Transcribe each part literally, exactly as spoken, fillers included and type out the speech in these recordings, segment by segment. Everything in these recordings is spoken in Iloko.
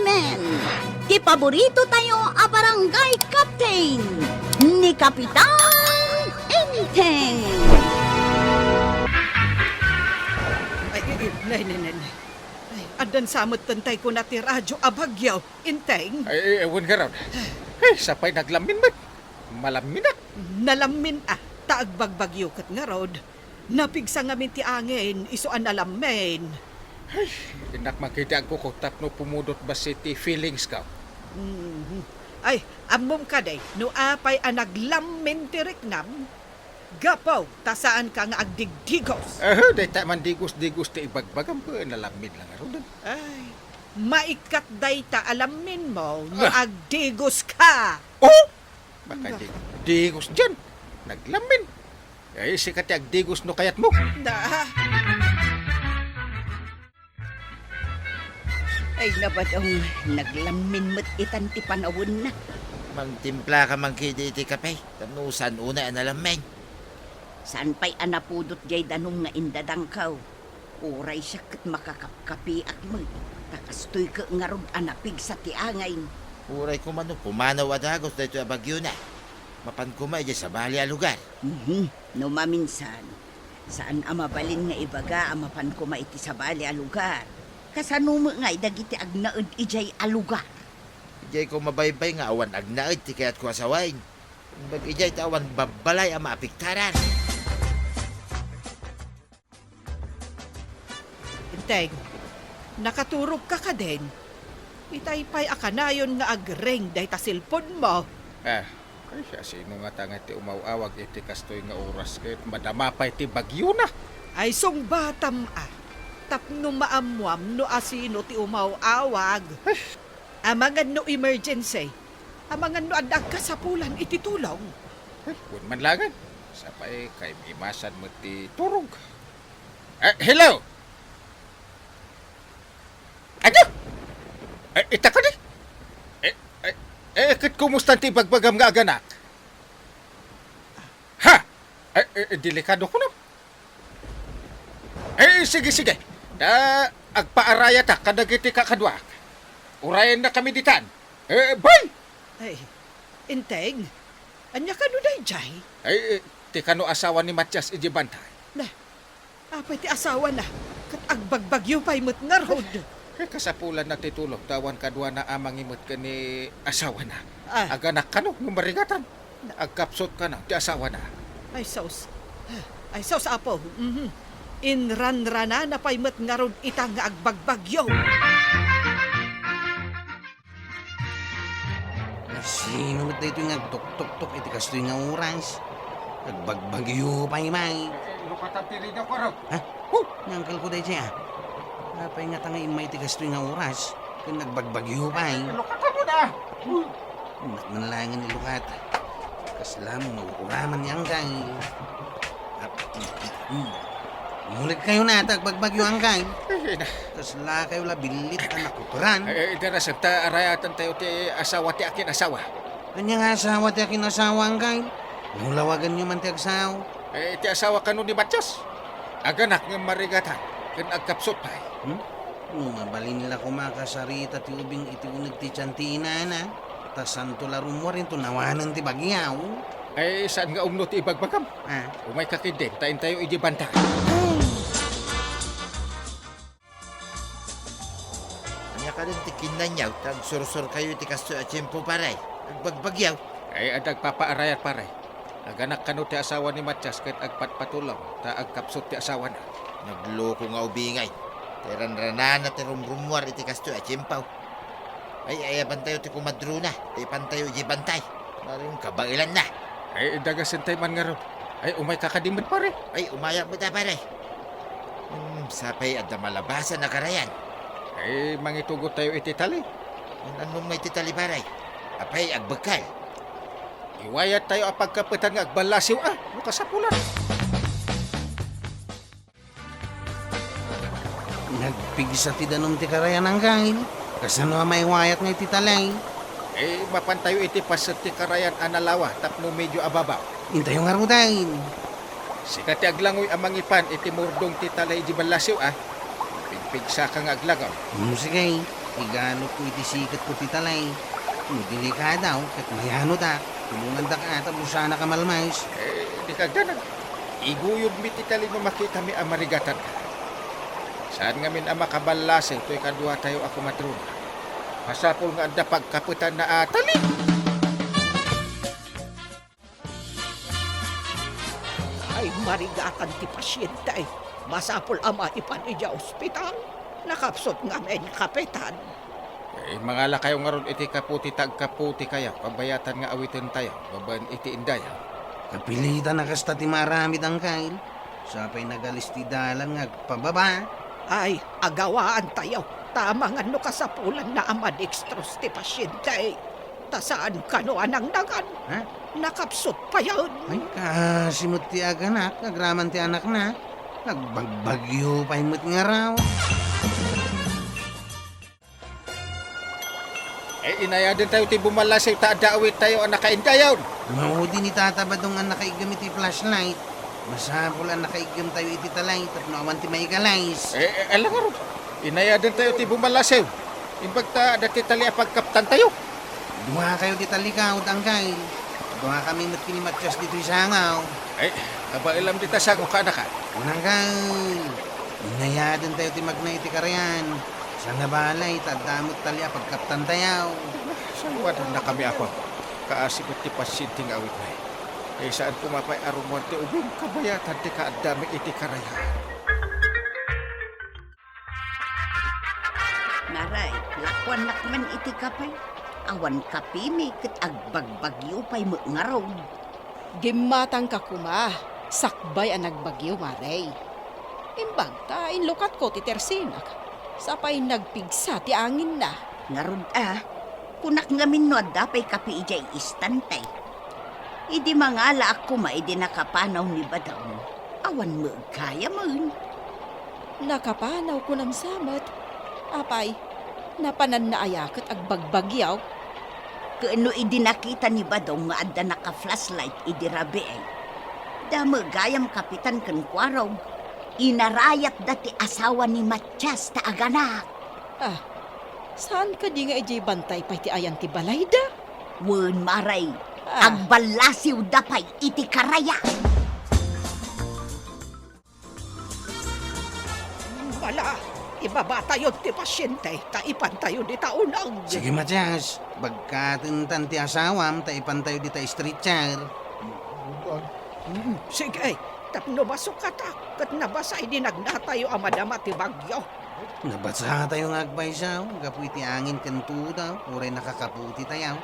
Men, ti paborito tayo a barangay captain, ni Kapitan Enteng. Ay, ay, ay, nay, nay, nay, nay. Ay, addan sa met tantay kuna ti radyo a bagyo, Enteng. Ay, ay, wen ngarud. Ay, sapay naglammin met. Malamminak. Nalammin a, ta agbagbagyo ket ngarud. Napigsa ngamin ti angin, isu a nalammin. Ay, innak man ketdi agkukot tapno pumudot bassit ti feelings ko. Mhm. Ay, ammom kadi, no apay a naglammin ti riknam? Gapu ta saanka nga agdigdigos. Aha, dayta mandigos-digos ti ibagbagam, nalammin la ngaruden. Ay, maikkat dayta a lamminmo no Ah. agdigoska. Oh! Nga. Makadigdigos dian. Naglammin. Ay, sika ti agdigos no kayatmo. Da. Ay, nabadong, naglammin met itan ti panawenna. Mangtimplaka man ketdi iti kape, tapno saan unay a nalammin. Saan pay a napudot jay danum nga indadangkaw. Uray siak ket makakapkapiak met, ta kastoy ket ngarud a napigsa ti angin. Uray koma no pumanaw a dagus daytoy a bagyona, mapan koma idiay sabali a lugar. Mhm. No maminsan, saan a mabalin nga ibaga a mapan koma iti sabali a lugar. Kasano met ngay dagiti agnaed idiay a lugar? Idiay ko mabaybay nga awan agnaed ti kayatko a sawen. Imbag idiay ta awan babbalay a maapektaran. Enteng, nakaturogka kadin? Itay pay a kanayon nga agring dayta cellphone mo. Ah, ay, siasino ngata nga ti umaw-awag iti kastoy nga oras ket madama pay ti bagyona? Ay, sungbatam a, tapno maammuam no asino ti umaw-awag. Ay. Amangan no emergency, amangan no adda agkasapulan iti tulong. Ay, wen man laengen. Sapay kaim-imasan met ti turog. Eh, hello? Adu? Eh, ita kadi? Eh, eh, eh, ket kumusta ti ibagbagam nga aganak? Ha? Eh, eh, delikado kuno. Eh, sige, sige. Ta, agpaarayatak kadagiti kakaduak. Urayennakami ditan. Eh, bye! Ay, Enteng, ania kano daydiay? Ay, eh, ti kano asawa ni Matias iti bantay. Na, apay ti asawana? Ket agbagbagyo pay met ngarud. Eh, kasapulanna ti tulong ta awan kaduana a mangimet ken ni asawana. Ah. Aganak kano, no marigatan. Agkapsut kano ti asawana. Ay, sus. Ay, sus, Apo. Mhm. Inranranana pay met ngarud ita nga agbagbagyo. Sino met daytoy nga agtuktuktok iti kastoy nga oras? Agbagbagyo pay, may. Eh, lukatan ti rida ko, Rob. Ha? Oh, ni uncle ko daytoy, ah. Apay ngata nga immay iti kastoy nga oras? Ken nagbagbagyo pay. Ilukatan mo na. Innak man laengen ilukat. Kasla mo, mauraman ni Angkay. Ap-, hmm. Mulik kayo na, ta agbagbagyo, Angkay. Eh, na. Kasla kayo la billit a nakuturan. Eh, eh, dara, santa, arayatan tayo ti asawa ti akin asawa. Ania nga asawa ti akin asawa, Angkay? Nulawagan nyo man ti agsaw. Eh, ti asawa kano ni Matias? Aganak nga marigatan, ken agkapsut pay. Hmm? No mabalin la koma kasarita ti ubing iti uneg ti tian ti inana, ta santo la rummuar inton awanen ti bagyaw. Ay, saan nga umno ti ibagbagam? Ah. Umayka ketdin, ta intayo iti bantay. Ania kadin ti kinnaniaw ta agsursor kayo iti kastoy a tiempo, pare? Agbagbagyaw? Ay, adda agpapaarayat, pare. Aganak kano ti asawa ni Matias ket agpatpatulong ta agkapsut ti asawana. Nagloko nga ubingay. Ta iranranana ti rumrummuar iti kastoy a tiempo. Ay, ayabantayo ti kumadrona, ta ipantayo idiay bantay. Maring kabaelanna. Ay, dagasentay man ngarud. Ay, umayka kadi met, pare. Ay, umayak met a, pare. Hmm, sapay adda malabasan a karayan. Ay, mangitugot tayo iti tali. An-annom nga iti tali, pare? Apay, agbekkel. Iwayat tayo a pagkapetan nga agballasiw a, no kasapulan. Nagpigsa ti danum ti karayan, Angkay. Kasano a maiwayat nga iti tali? Eh, mapan tayo iti paset ti karayan a nalawa tapno medyo ababaw. Intayo ngaruden. Sika ti aglangoy a mangipan iti murdong ti tali iti ballasiw a. Pigpigsaka nga aglangoy. Hmm, sige. Igalutko iti siketko ti talay. No delikadaw, ket mayanodak. Tulongandak a tapno sanak a malmaes. Eh, dika agdanag. Iguyodmi ti talino makitami a marigatanka. Saan ngamin a makaballasew toy kaduatayo a komadrona. Masapul nga adda pagkapetanna a talino. Ay, marigatan ti pasiente. Masapul a maipan idiay ospital. Nakapsut ngamin, Kapitan. Eh, mangalakayo ngarud iti kaputi ta agkaputikayo, kabayatan nga awitentayo babaen iti indayaw. Kapilitan a kasta ti maaramid, Angkel. Sa pay nagalis ti dalan nga agpababa. Ay, agawaantayo. Ta amangan no kasapulanna a madextrose ti pasiente. Ta saan kano a nangnangan. Ha? Nakapsut payen. Ay, kaasi met ti aganak, agraman ti anakna. Nagbagbagyo pay met ngarud. Eh, inayadentayo ti bumallasew ta adda awittayo a nakaindayaw. Maudi ni Tata Badong a nakaiggem iti flashlight. Masapul a nakaiggemtayo iti talay tapno awan ti maikalis. Eh, eh, ala ngarud. Inayadentayo ti bumallasew. Imbag ta adda ti tali a pagkaptantayo. Duakayo ti talikaw, Angkel. Duakami met ken ni Matias ditoy sangaw. Ay, kabaelam dita sango, kaanaka. Angkel, inayadentayo ti magna iti karayan. Saan a balay, ta adda met tali a pagkaptantayo. Sayuadannakami, Apo. Kaasi met ti pasiente nga awitmi. Eh, saan koma pay a rummuar ti ubing, kabayatan ti kaaddami iti karayan. Maray, lakuannak man iti kape. Awan kapimi ket agbagbagyo pay met ngarud. Gimmatangka koma, sakbay a nagbagyo, Maray. Imbag ta inlukatko ti tersinak, sa pay nagpigsa ti anginna. Ngarud a, kunak ngamin no adda pay kape idiay istante. Idi mangalaak koma idi nakapanaw ni Badong, awan met gayamen. Nakapanaw kunam sa met. Apay, napananna aya ket agbagbagyo? Ket no idi nakita ni Badong nga adda naka-flashlight idi rabii, da met gayam Kapitan ken Kuarog, inarayatda ti asawa ni Matias ta aganak. Ah, saan kadi nga idiay bantay pay ti ayan ti balayda? Wen, Maray, Ah. agballasiwda pay iti karaya. Bala, ibabatayo ti pasiente ta ipantayo dita uneg. Sige, Matias. Bagkatentan ti asawam ta ipantayo dita stretcher. Mm, sige, tapno masukatak ket nabasa idi nagnatayo a madama ti bagyo. Nabasatayo nga agpayso gapu iti angin ken tudo, uray nakakaputitayo.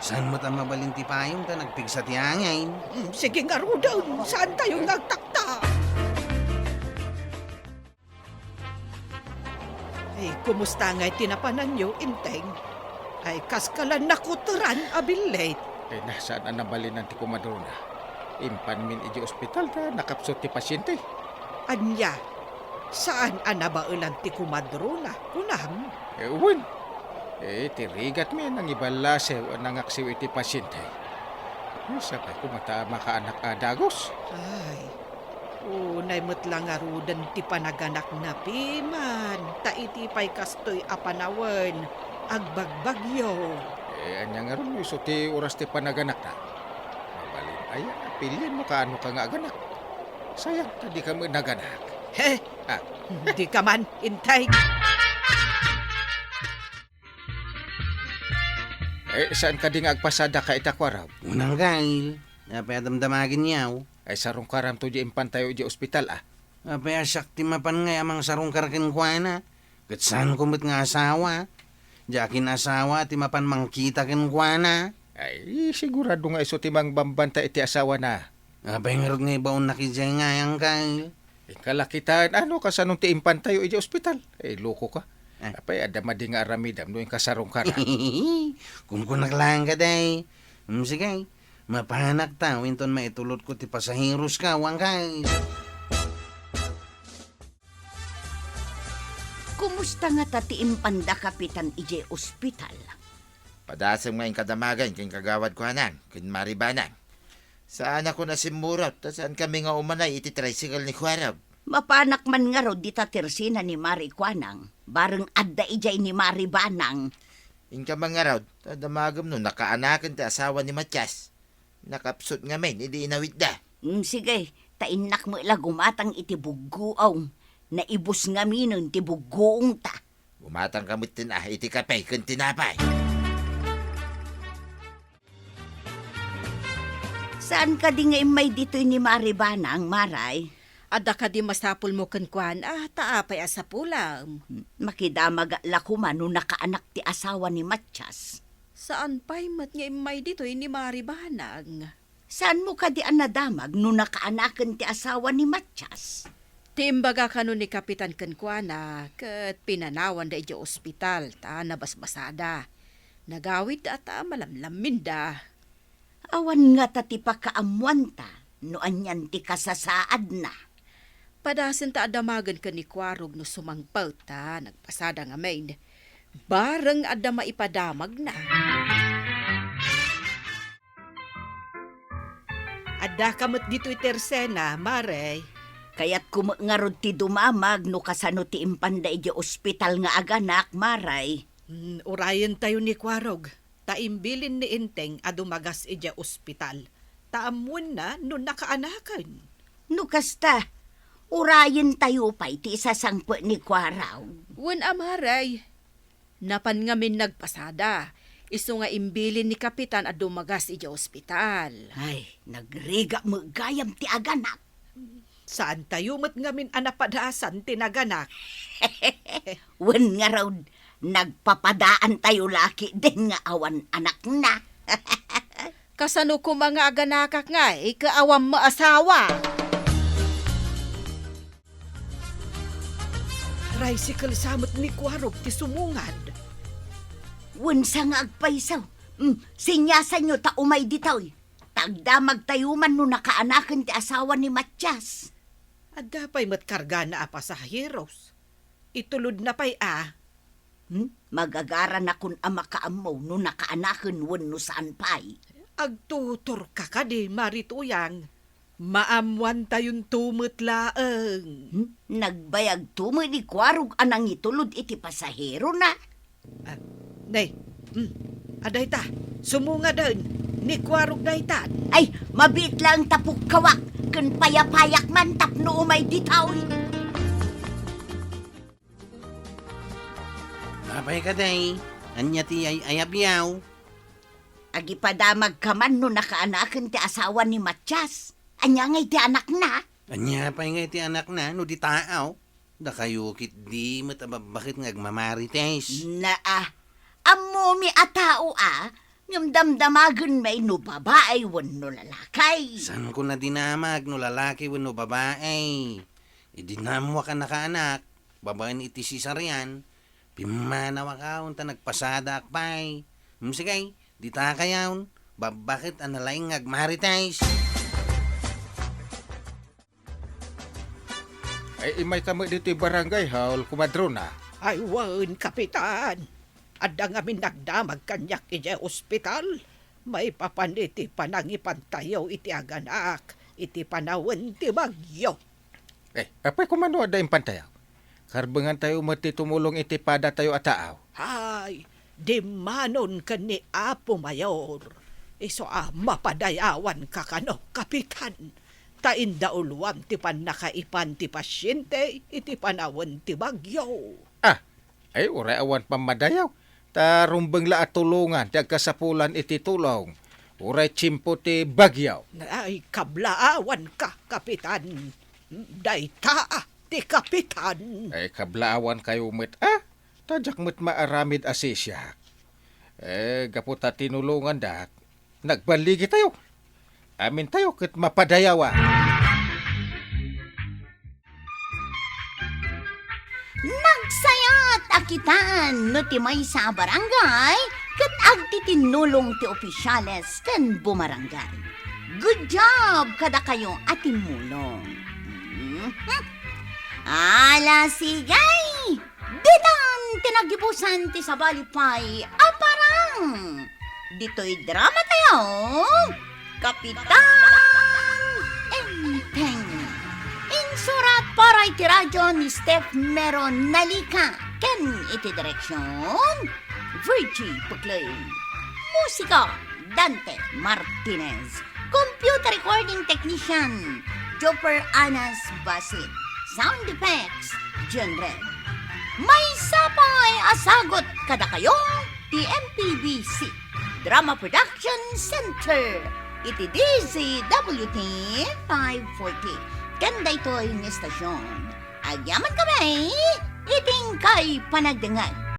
Saan met a mabalin ti payong ta nagpigsa ti angin? Mm, sige ngaruden, saantayo nga agtaktak. Ay, kumusta ngay ti napananyo, Inteng? Ay, kaskalan nakuteran a billit. Ay, na, saan a nabalinan ti komadrona? Impanmin idiay ospital ta nakapsut ti pasiente. Ania? Saan a nabaelan ti komadrona, kunam? Eh, wen. Eh, ti rigatmi a nangiballasew a nangaksiw iti pasiente. Eh, sapay koma ta makaanak a dagus. Ay, unay met la ngaruden ti panaganakna piman, ta iti pay kastoy a panawen, agbagbagyo. Eh, ania ngarud no isu ti oras ti panaganakna? Mabalin aya a pilienmo kaano ka nga aganak? Sayang ta dika met naganak. He? Ah. Dika man, Inteng. Eh, saan kadi nga agpasadaka ita, Kuarog? Unang gail, apay a damdamagenyo? Ay, sarungkaramto di impantayo idiay ospital, ah. Apay a siak ti mapan ngay a mangsarungkar kenkuana? Ket saanko met nga asawa. Diak kin-asawa ti mapan mangkita kenkuana. Ay, sigurado nga isu ti mangbambantay iti asawana. Apay ngarud nga ibaonnak idiay ngay, Angkel? Inka la kitaen, ano, kasano ti impantayo idiay ospital? Ay, loko ka. Ah. Apay, adda madi nga aramidam no inka sarungkaran. Kunkunak laeng kadi. Hmm, sige. Mapanak ta, inton maitulodko ti pasaheroska, Angkel. Kumusta ngata ti impanda, Kapitan, idiay ospital? Padasem nga inkadamagen ken kagawad kuanang ken Maribanang. Saanakon a simmurot ta saankami nga umanay iti tricycle ni Kuarog. Mapanak man ngarud dita tersena ni Mari Kuanang, bareng adda idiay ni Mari Banang. Inka man ngarud, ta damagem no nakaanaken ti asawa ni Matias. Nakapsut ngamin idi inawitda. Mm, sige, ta innak met la gumatang iti buggoong. Naibus ngaminen ti buggoongta. Gumatangka metten a iti kape ken tinapay. Saan kadi nga immay ditoy ni Mari Banang, Maray? Adda kadi masapulmo kenkuana, ta apay a sapulam? Makidamag la koma no nakaanak ti asawa ni Matias. Saan pay met nga immay ditoy ni Mari Banang? Saanmo kadi a nadamag no nakaanaken ti asawa ni Matias? Ti imbaga kano ni Kapitan kenkuana, ket pinanawanda idiay ospital ta nabasbasada. Nagawidda ta malamlamminda. Awan ngata ti pakaammoanta no anian ti kasasaadna. Padasen ta a damagen ken ni Kuarog no sumangpet ta nagpasada ngamin. Bareng adda maipadamagna. Addaka met ditoy tersena, Mare. Kayatko met ngarud ti dumamag no kasano ti impanda idiay ospital nga aganak, Mare. Mm, urayentayo ni Kuarog, ta imbilin ni Enteng a dumagas idiay ospital, ta ammoenna no nakaanaken. No kasta, urayentayo pay ti isasangpet ni Kuarog. Wen a, Mare. Napan ngamin nagpasada, isu nga imbilin ni Kapitan a dumagas idiay ospital. Ay, nagrigat met gayam ti aganak. Saantayo met ngamin a napadasan ti naganak. Wen ngarud, nagpapadaantayo la ketdin nga awan anakna. Kasano koma nga aganakak ngay ket awan met asawa? Tricycle sa met ni Kuarog ti sumungad. Wen sa nga agpayso. Mm, sinyasanyo ta umay ditoy. Ta agdamagtayo man no nakaanaken ti asawa ni Matias. Adda pay met kargana a pasaheros. Itulodna pay a. Hmm? Magagaranakon a makaammo no nakaanaken wenno saan pay. Agtuturka kadi, Mari Tuyang? Maammoantayonto met laeng. Hmm? Nagbayagto met ni Kuarog a nangitulod iti pasaherona. Ah, nay, hmm, a dayta, sumungaden, ni Kuarog daytan. Ay, mabiit laeng ta pukkawak, ken payapayak man tapno umay ditoy. Apay kadi, ania ti ay-ayabiaw? Agipadamagka man no nakaanaken ti asawa ni Matias. Ania ngay ti anakna? Ania pay ngay ti anakna no di taaw? Dakayo ketdi met a babbaket nga agmamarites. Naa, ammomi a tao a, ngem damdamagen met no babae wenno lalaki. Saanko nadinamag no lalaki wenno babae? Idi naammoak a nakaanak, babaen iti cesarean, pimmanawak awn ta nagpasadaak pay. Ngem sige, dita kayawn, babbaket a nalaing nga agmarites. Ay, immayka met ditoy barangay hall, kumadrona. Ay, wen, Kapitan. Adda ngamin nagdamag kaniak idiay ospital. Maipapan iti panangipantayo iti aganak, iti panawen ti bagyo. Eh, apay koma no adda impantayo? Karbengantayo met ti tumulong iti padatayo a taaw. Ay, dimmanon ken ni Apo Mayor. Isu a mapadayawanka kano, Kapitan. Ta indauloam ti pannakaipan ti pasiente iti panawen ti bagyo. Ah, ay, uray awan pammadayaw. Ta rumbeng la a tulongan ti agkasapulan iti tulong. Uray tiempo ti bagyo. Ay, kablaawanka, Kapitan. Dayta ti Kapitan. Ay, kablaawankayo met, ah? Ta diak met maaramid a sisiak. Eh, gapu ta tinulongandak, nagballigitayo. Amintayo ket mapadayawan. Nagsayat a kitaan no ti maysa a barangay ket agtitinnulong ti opisyales ken bumarangay. Good job kadakayo a timmulong. Mhm. Ala, sige! Ditan ti naggibusan ti sabali pay a parang. Ditoy drama tayo, Kapitan Enteng. Insurat para Iti radyo ni Steph Mero Nalica ken iti direksion, Virgie Puclay. Musika, Dante Martinez. Computer recording technician, Joper Anas Basit. Sound effects, John Red. Maysa pay a sagut kadakayo ti M P B C Drama Production Center iti D Z W T five forty. Ken daytoy nga estasion, agyaman kami iti inkay panagdengngeg.